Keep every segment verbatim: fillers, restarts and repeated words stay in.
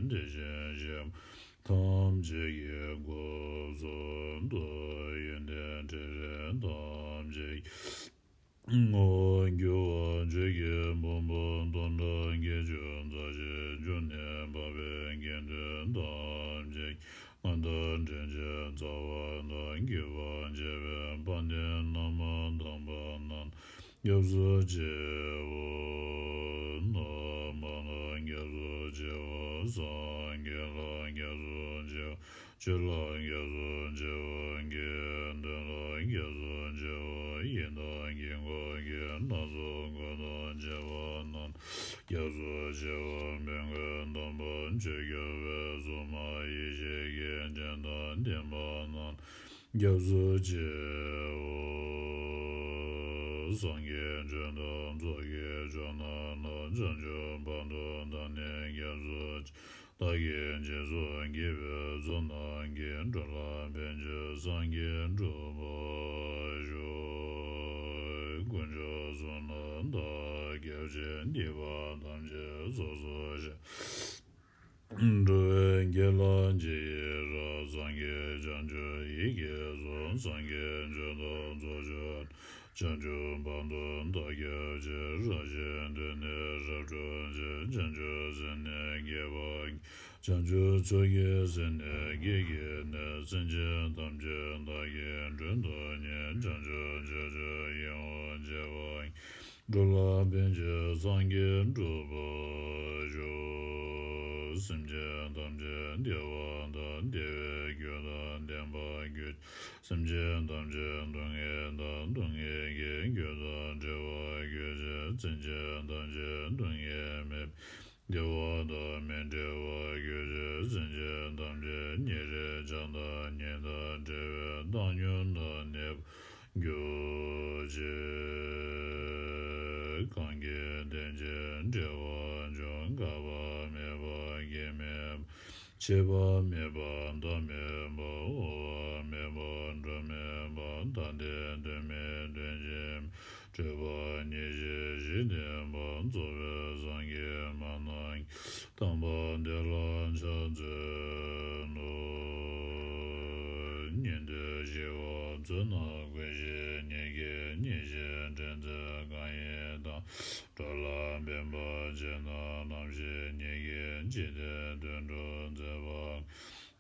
དེ་བཞིན་གཤེགས་པ་ཐམས་ཅད་ཀྱི་སྐུ་གསུང་ཐུགས་ཡོན་ཏན་ཕྲིན་ལས་ཐམས་ཅད་ཀྱི་ངོ་བོ་འགྱུར་བ་ཆོས་ཀྱི་ཕུང་པོ་སྟོང་ཕྲག་བརྒྱད་ཅུ་རྩ་བཞི་འབྱུང་གནས་འཕགས་པའི་དགེ་འདུན་ཐམས་ཅད་ཀྱི་མངའ་བདག་དྲིན་ཅན་རྩ་བ་དང་བརྒྱུད་པར་བཅས་པའི་དཔལ་ལྡན་བླ་མ་དམ་པ་རྣམས་སྐྱབས་སུ་མཆིའོ། རྣམ་པ་ལ་སྐྱབས་སུ་མཆིའོ། སངས་རྒྱས་ལ་སྐྱབས་སུ་མཆིའོ། ཆོས་ལ་སྐྱབས་སུ་མཆིའོ། དགེ་འདུན་ལ་སྐྱབས་སུ་མཆིའོ། ཡི་དམ་དཀྱིལ་འཁོར་གྱི་ལྷ་ཚོགས་འཁོར་དང་བཅས་པ་རྣམས་སྐྱབས་སུ་མཆིའོ། མི་མངོན་དམ་པ་ཆོས་སྐྱོང་བའི་སྲུང་མ་ཡེ་ཤེས་ཀྱི་སྤྱན་དང་ལྡན་པ་རྣམས་སྐྱབས་སུ་མཆིའོ། སངས་རྒྱས་ཆོས་དང་ཚོགས་ཀྱི་མཆོག་རྣམས་ལ་བྱང་ཆུབ་བར་དུ་བདག་ནི་སྐྱབས་སུ་མཆི། བདག་གིས་སྦྱིན་སོགས་བགྱིས་པའི་ཚོགས་རྣམས་ཀྱིས། འགྲོ་ལ་ཕན་ཕྱིར་སངས་རྒྱས་འགྲུབ་པར་ཤོག། དཀོན་མཆོག་གསུམ་ལ་བདག་སྐྱབས་མཆི། སྡིག་པ་ཐམས་ཅད་ཚོགས་སུ་བཤགས། འགྲོ་བའི་དགེ་ལ་ཇི་ཡི་རང་། སངས་རྒྱས་བྱང་ཆུབ་ཡིད་ཀྱིས་བཟུང་། སངས་རྒྱས་ཆོས་དང་ཚོགས་མཆོག་བྱང་ཆུབ་བར་དུ་བདག་སྐྱབས་མཆི། རང་གཞན་དོན་ནི་རབ་བསྒྲུབ་ཕྱིར། བྱང་ཆུབ་སེམས་ནི་བསྐྱེད་པར་བགྱི། བྱང་ཆུབ་ཚོགས་ཀྱི་སེམས་ནི་བསྐྱེད་བགྱིས་ནས། སེམས་ཅན་ཐམས་ཅད་བདག་གིས་མགྲོན་དུ་བསྙེན། བྱང་ཆུབ་ཕྱོགས་བཅུ་ཡང་དག་བྱེ་བ་འགྲོ་ལ་ཕན་ཕྱིར་སངས་རྒྱས་འགྲུབ་པར་ཤོག། སེམས་ཅན་ཐམས་ཅད་བདེ་བ་དང་བདེ་བའི་རྒྱུ་དང་ལྡན་པར་གྱུར། སེམས་ཅན་ཐམས་ཅད་སྡུག་བསྔལ་དང་སྡུག་བསྔལ་གྱི་རྒྱུ་དང་བྲལ་བར་གྱུར་ཅིག། སེམས་ཅན་ཐམས་ཅད་སྡུག་བསྔལ་མེད་པའི་བདེ་བ་དང་མི་འབྲལ་བར་གྱུར་ཅིག། སེམས་ཅན་ཐམས་ཅད་ཉེ་རིང་བྱང་དང་ཉེ་དང་བྲལ་བའི་བཏང་སྙོམས་དང་གནས་པར་གྱུར་ཅིག། གང་གིས་དེ་ཕྱིར་འབྲེལ་བར་འབྱུང་། འགག་པ་མེད་པ་སྐྱེ་མེད་པ། འཆི་བ་མེད་པ་ཟླ་མེད་པ། འོང་བ་མེད་པ་འགྲོ་མེད་པ། ད་ལྟའི་དོན་མེད་དོན་གྱི་མེད། སྤྲོས་པ་ཉེར་ཞི་ཞི་བདེ་བ། རྫོགས་པའི་སངས་རྒྱས་མ་ནམ་མཁའི། དམ་པ་དེ་ལ་ཕྱག་འཚལ་ལོ། ཉན་ཐོས་ཞི་བ་འཚོལ་ན་ཀུན་ཤེས་ཉིད་ཀྱིས་ཉེར་ཞིར་འདྲེན་མཛད་གང་ཡིན་དང་། འགྲོ་ལ་ཕན་པར་བྱེད་ན་ནམ་ཞིག་ཉིད་ཀྱིས། ཇི་ལྟར་དུད་འགྲོ་མཛད་པ་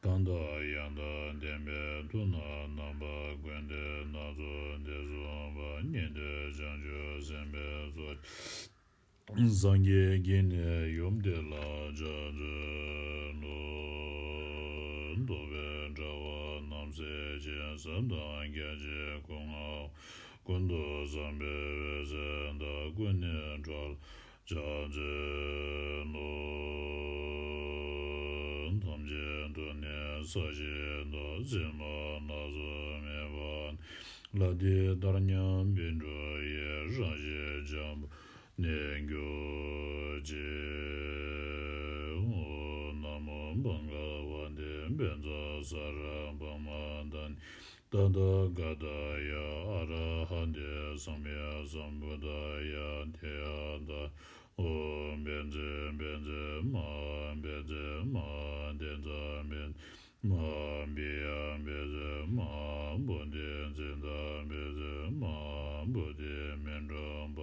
གང་། གང་དང་ཡང་དག་ལྡན་པའི་ཐུགས་རྣམས། རྣམ་པ་ཀུན་ཏུ་སྣ་ཚོགས་བདེ་གསུམ་པ། ཉན་ཐོས་བྱང་ཆུབ་སེམས་དཔའི་ཚོགས། སངས་རྒྱས་ཀྱི་ནི་ཡུམ་དེ་ལ་ཕྱག་འཚལ་ལོ། རྟོག་པའི་དྲ་བ་རྣམས་སེལ་ཞིང་། ཟབ་དང་རྒྱ་ཆེའི་སྐུ་མངའ་བ། ཀུན་ཏུ་བཟང་པོའི་འོད་ཟེར་དག། ཀུན་ནས་འགྲོ་ལ་ཕྱག་འཚལ་ལོ། ཐམས་ཅད་དུ་ནི་ས་གཞི་དང་། སྲིན་མོ་ལ་སོགས་མེད་པ་ནི། ལྷ་དེ་ལྟར་མཉམ་པའི་འགྲོ་ཡི་རང་བཞིན་འཇམ་པོ་ནས་གྱུར་ཅིག། ཨོཾ་ན་མོ་བྷ་ག་བ་ཏེ། བཛྲ་ས་ར་བྷ་མ་དྷཱ་ནི། ཏ་ཐཱ་ག་ཏཱ་ཡ། ཨ་ར་ཧ་ཏེ། སམ་ཡ་སམ་བུད་དྷཱ་ཡ། ཏདྱ་ཐཱ། ཨོཾ་བཛྲ་བཛྲ་མ་ཧཱ་བཛྲ་མ་ཧཱ་ཏེ་ཛ་བཛྲ་མ་ཧཱ་བི་ཡ་བཛྲ་མ་ཧཱ་བོ་དྷི་ཙིཏྟ་བཛྲ་མ་ཧཱ་བོ་དྷི་མཎྜལ་པ་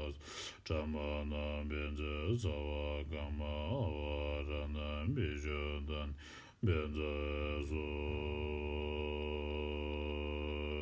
ཏྲ་མ་ཎ་བཛྲ་སརྦ་ཀརྨ་ཨ་བ་ར་ཎ་བི་ཤུདྡྷ་ཎ་བཛྲ་སོ་